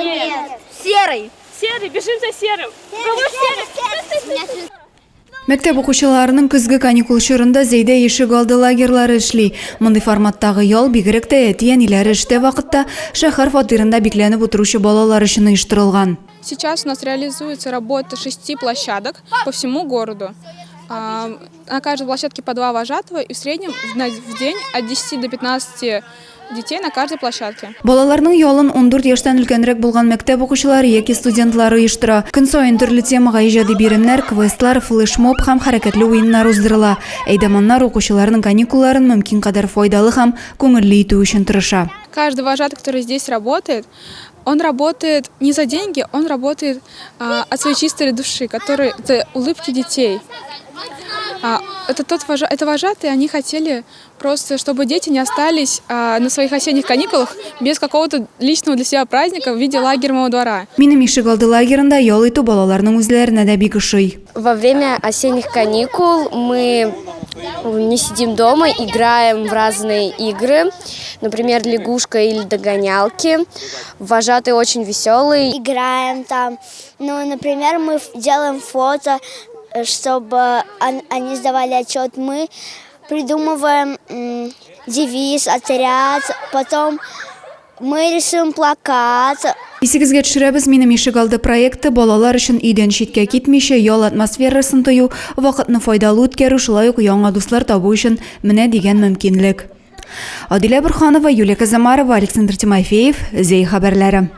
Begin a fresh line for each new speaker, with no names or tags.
Нет. Серый.
Серый, бежим за серым. У кого серый?
Мәктәп укучыларының көзге каникул чорында Зәйдә ишек алды лагерьлары эшли. Мондый форматтагы ял бигрәк тә әти-әниләре эштә вакытта шәһәр фатирында бикләнеп утыручы балалар өчен оештырылган.
Сейчас у нас реализуется работа шести площадок по всему городу. На каждой площадке по два вожатого и в среднем в день от 10 до 15 детей на каждой площадке.
Балаларның ялын 14 яшьтән өлкәнрәк булган мәктәп укучылары яки студентлары оештыра. Көн саен төрле темага иҗади биремнәр, квестлар, флешмоб һәм хәрәкәтле уеннар уздырыла. Әйдаманнар укучыларның каникулларын мөмкин кадәр файдалы һәм күңелле итү өчен тырыша.
Каждый вожатый, который здесь работает, он работает не за деньги, он работает от своей чистой души, который это улыбки детей. Это вожатые, они хотели просто, чтобы дети не остались на своих осенних каникулах без какого-то личного для себя праздника в виде лагерного двора.
Минем ишегалды лагерында ял итү балаларның үзләренә дә бик ошый.
Во время осенних каникул мы не сидим дома, играем в разные игры, например, лягушка или догонялки. Вожатый очень веселый.
Играем там. Ну, например, мы делаем фото, чтобы они сдавали отчет. Мы придумываем девиз, отряд, потом мы рисуем плакат.
Исегезгә төшерәбез, Минем ишегалды проекты балалар өчен өйдән читкә китмичә ял атмосферасын тою, вакытны файдалы үткәрү, шулай ук яңа дуслар табу өчен менә дигән мөмкинлек. Адилә Борһанова, Юлия Казамарова, Александр Тимофеев, Зәй хәбәрләре.